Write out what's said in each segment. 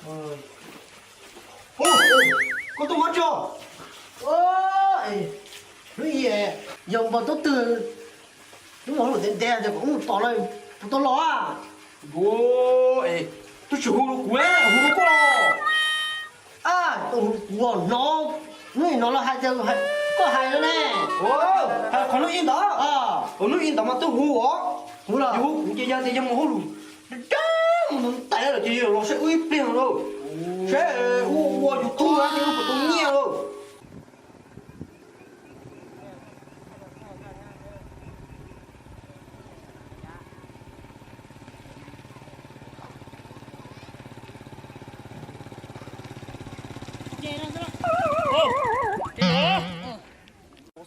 Koj tuaj mob tso. Hnub i yog npog tub twg, hnub mas hauj lwm ntev ntev tias kom mus tos lawm, kuv tau los a. Tus tsis hu rau kuv, hu rau koj los. Tus hu kuv hnov, hnub i hnov lawv hais tias koj hais no ne. Hais qhov hnub i ntawd, hnub i ntawd mas twb hu os. Hu los, yog hu kuv ces yog tias yog mus hauj lwm dab mus tais lawm ces yog los saib wb ib pliag lauj. Saib ua YouTube ces wb puas tau nyiaj lauj.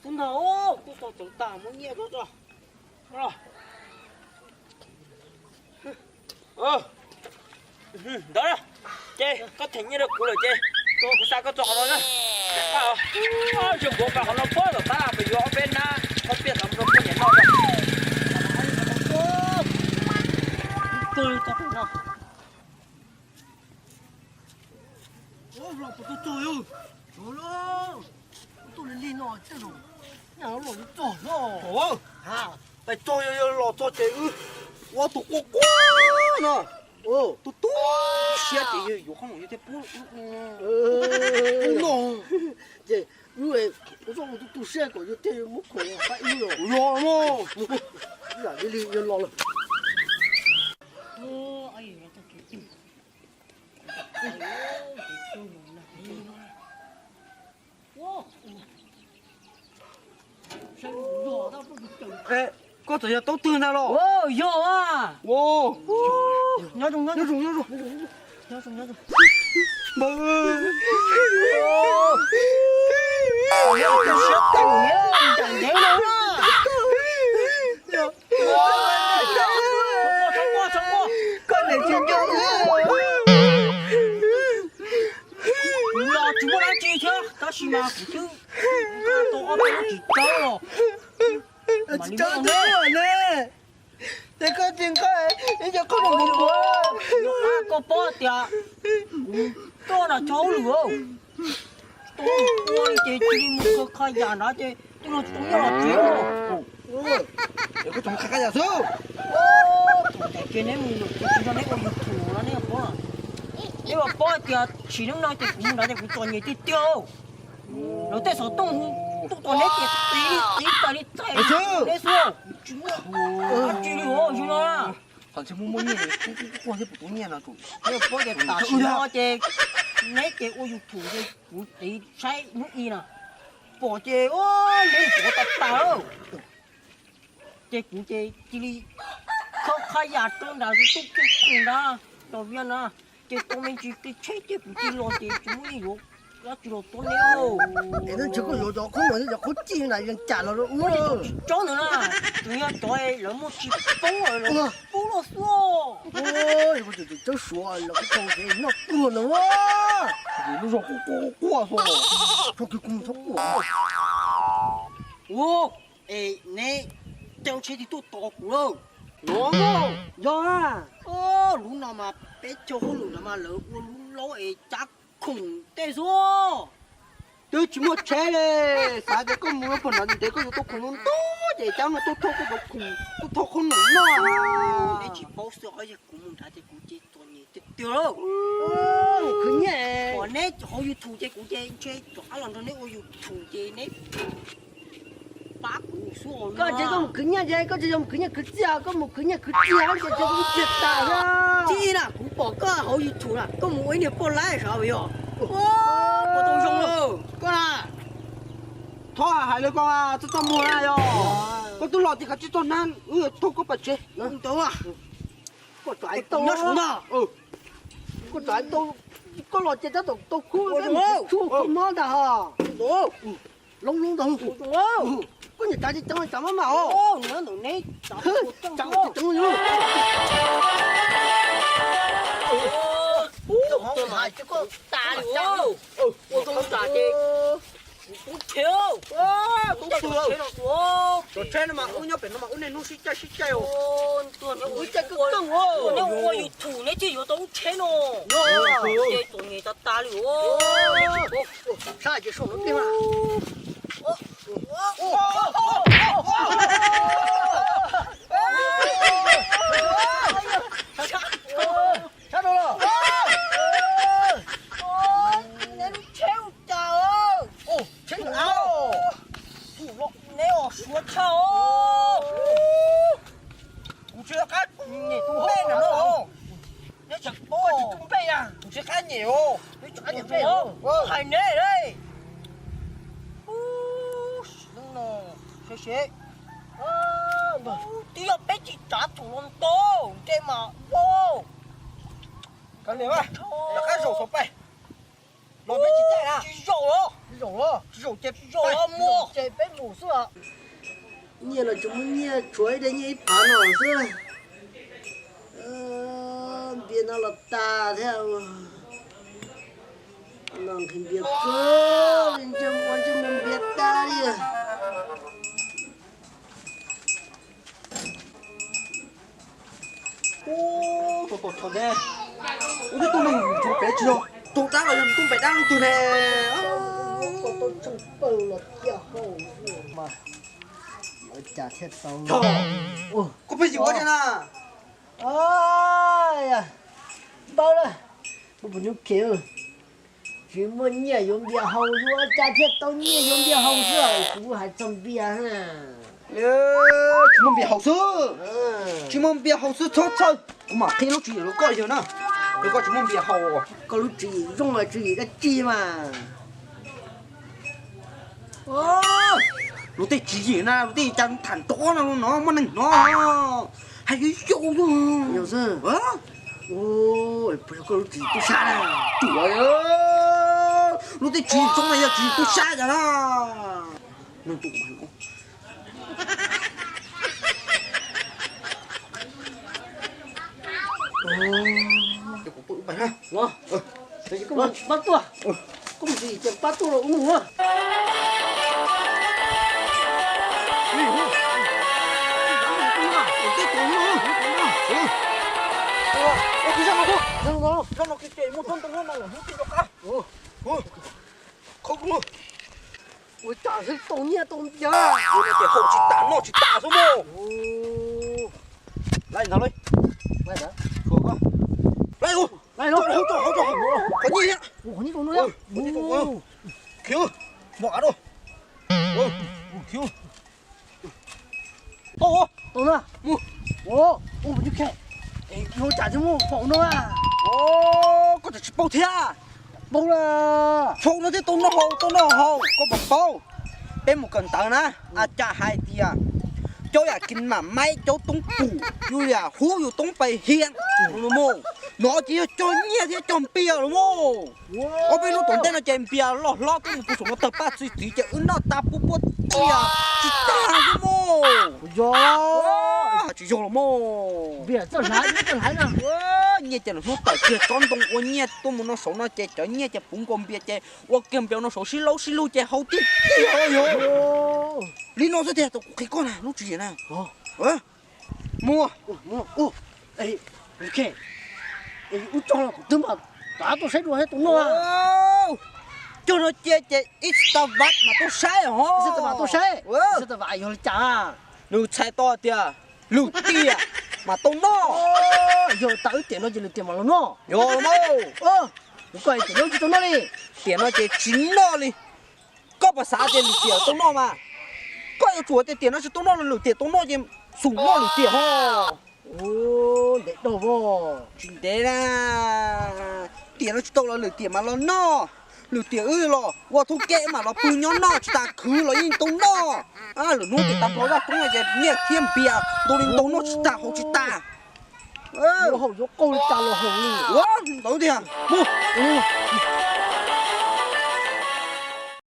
Xwb ntag, kuv tau txeev tag muab nyiaj tso tso. Ntawd, ces koj them nyiaj rau kuv lawm ces kuv xa koj txog qhov no na. Zoo nkaus pas qhov no puag tom tab laj pes yuav ob peb nab qhob piaj tod mus rau poj niam noj. Los puas tau txog yus? Tsuav los, tuaj li li no tej zaum nyaj los yuav txog no. Pais txog yog los txog ces wb ua tus quaj quaj no, tu tu siab ces yog yuav qhob noom yog thiaj pub no. Ces wb ua tu tu siab kom yog thiaj muab khoom pab wb los. Yog no, li li yog los lawm. Koj txawm yog tub twg ntag los? Yog a. Nyob zoo, nyob zoo, nyob zoo, nyob zoo. Npawg, siab tau ntev no. Koj niam tsis nco wb. Kuv los tsis muaj dab tsi thiab tab sis mas kuv twb nqa tau ob peb lub tsis tsawb los. Tsis tsawb twb muaj ne. Ces koj tsis nqa ib co qhob noom npuav. Koj paub tias kuv tuaj nram cov hauj lwm, tsis tau ua li ces cia li mus khaws qhov yam nrad ces twb los tsis tau nyiaj los tsev. Es koj tseem qhia qhov yam xwb. Thaum ntawd ces neb mus lawm ces tsis nrog neb ua YouTube no neb paub. Neb puas paub tias sim neej no ces kuv mus nrad ces kuv txom nyem tiag tiag. Lawv tej xov tooj tuaj tos neb ces tiv li tiv, txais li txais neb xwb. Tsis muaj dab tsi li os zoo no. Qhov ntshe muaj muaj nyiaj, kuj kuj kuj thiab puas tau nyiaj no. Neb puas paub tias tam sim no ces neb ces ua YouTube ces kuv tiv saib hnub i no, pom ces neb tuav tas tas lawm. Ces kuv ces cia li khawb qhab yas rau nrad, tus tub kiag khoom nrad, tos Viaj na, ces tau me ntsis qi tsheb ces kuv cia li los ces tsis muaj neeg yuav dab tsi los tuav neb. Es tab sis koj yuav cov qhob noom thiab cov qhob cij na, yeej cas los rau ub tsis tsob ntawd na, tsuas yog cov lawv muaj tsis poob lawv pub los xwb. Tsis tsob suav los kuj tau ces noj tuag ntawd. Lub zog quaj quaj quaj xwb, txhob kis kuj txhob quaj. Ua, es neb caij lub tsheb twg tuaj tos kuv lauj? Yog, lub no mas peb caug hauj lwm no mas lawv ua lub laub es cab khoom tej xwb. Twb tsis muaj tsheb li, xav tias koj mus puag nrad ntev koj yuav tau khoom ntau ntau ces cab no tuaj thauj koj cov khoom, tuaj thauj qhob noom noj. Neb tsis paub xwb os, yog kuv mus nrad ces kuv ces txom nyem tiag tiag lauj. Khwv nyiaj, pom neb hauv YouTube ces kuv ces ntshe rov qab los nrog neb ua YouTube ces neb pab kuv xwb os. Koj tsis, koj mus khwv nyiaj ces koj tsis yog mus khwv nyiaj khwv txiaj, koj mus khwv nyiaj khwv txiaj ces tsis txiaj tas. Txij na kuv pom koj hauv YouTube na koj mus ua ib niag poj laib sav yog. Ua tau zoo lauj koj na. Thov hais lawv koj txoj txoj muag na yog. Koj twb los ces kav tsij txog hnab wb thauj koj pais tsev. Koj tsom hais tau, koj tsom hais tau, koj los ces tab tom tau khub, tsuag koj mob ntag ho. Loob loob ntag. Koj niam tsav tsis ceev, tsav maj mam os. Tsav tsis ceev li. Ua zoo tas ces Ub tsheb, ub tsheb no mas wb nyob pem no mas wb niaj hnub sib caij sib caij os. Wb caij kawg kawg os. Neb ua YouTube neb thiaj yuav tau lub tsheb no. Ces txom nyem tas tas li os. Sab ces sau lub tij mas. Sab rau los. Neb lub tsheb ua cas? Tsheb neb os suav tshaj os. Kuv tsis qab nyem tus npej na no. Neb tseem paub tus npej na. Kuv tsis qab nyem os. Neb tseem qab nyem npej os. Hais neb li. Ub, sim neej no, seb seb. Twb yog peb tsis tsav thaum los ntau, ntsej mas vau. Kav liam, rov qab zaum xov pais. Los peb tsis caij na. Tsis zaum los. Tsis zaum los. Tsis zaum ces, tsis zaum los mus ces peb mus xwb os. Nyiaj los tsis muaj nyiaj, tshuav ib daim nyiaj ib phav no xwb. Npias no los tas thiab. No nqhis npias kawg li, ntsej muag ntsej muag npias tas li. Ub, tau tau tau ne. Ub, twb tuaj neeg ntsuav pem tsis yog tub dab los yog tub npem dab lub twg ne. Tau tsheej pawg los cia hau mas. Cas thiaj tau. Koj pheej xyuas ua dab na. Npawg, npawg puas nyuaj khev. Tsis muaj nyiaj yuav npias haus, yuav cas thiaj tau nyiaj yuav npias haus xwb, kuv hais txog npias na. Tsis muaj npias haus xwb. Tsis muaj npias haus xwb txhob txhawj, kuv mam qhia lub tswv yim rau koj yog na. Yog koj tsis muaj npias haus, koj lub tswv yim zoo mas tswv yim dab tsi mas. Luag tej tswv yim na, luag tej cas tham nrov no, no muaj neeg hnov. Hais yuav yau xwb. Puas yog koj lub tswv yim tub sab na? Tsuas, luag tej tswv yim zoo na yog tswv yim tub sab cas na. Pab tuaj, koj mus tsis ces pab tuaj los ua nug. Ua cas xwb tau nyiaj tau npias. Ua no ces haus tsis tas noj tsis tas xwb mog. Lawv ntawd, lawv ntawd, lawv ntawd, qhov nyiaj thiab. Qhov nyiaj tau no, khiv, mos av rau, khiv. Tau, tau na. Mus. Ua cas tsis muaj faus no a? Koj tseem tsis paub thiab. Paub lawm. Faus no thiaj tau noj haus, tau noj haus, koj puas paub? Peb mus kawm ntawv na, a cas hais tias cov yam kis mam maib, cov toob pum, yus yam hub yus toob pais hiam, no ces yog cog nyiaj thiab cog npias los mas. Ob peb hnub tom ntej no ces npias loj hlob twb mus pw saum no tawg paj txi txiv ces wb noj tas puab puab tias tsis tag xwb mas. Yog, tsis yog los mas. Npias txawj hlais, txawj hlais na. Nyiaj ces lwm hnub tawm kiag tsob ntoo ua nyiaj tuaj mus no saud no ces cov nyiaj ces puv nkaus npias ces ua kiag npias no saud sib laub sib lug ces haus tiag tiag yog. Li no xwb tiag, tau kuv qhia koj na lub tswv yim na. Mus. Ub, tso no kuv twb mam rov tuaj saib dua thiab tau noj. Cog no cia ces ib txhis tas vam mas tau saib os. Ib txhis tas vam tau saib, ib txhis tas vam yog li cas? Nws txhais tau tias lwm tiam mas tau noj. Yog tas wb tiam no ces lwm tiam mam los noj. Yog los mas. Kuv koj tiam no tsis tau noj li. Tiam no ces tsis noj li. Koj puas xav tias lwm tiam tau noj mas? Koj yuav tsum tias tiam no tsis tau noj los lwm tiam tau noj ces xum noj lwm tiam ho. Ntev dog vos. Tsis ntev na. Tiam no tsis tau los lwm tiam mas los noj. Lwm tiam wb los ua thoob keb mam los pw nyob noj tsis tas khwv los yeej tau noj. Lwm hnub ces tag nrho vaj koob no ces nyiaj thiab npias ntau li ntau noj tsis tas haus tsis tas. Yuav haus yuav qaug li cas los haus li. Ua ntawd tiag. Mus.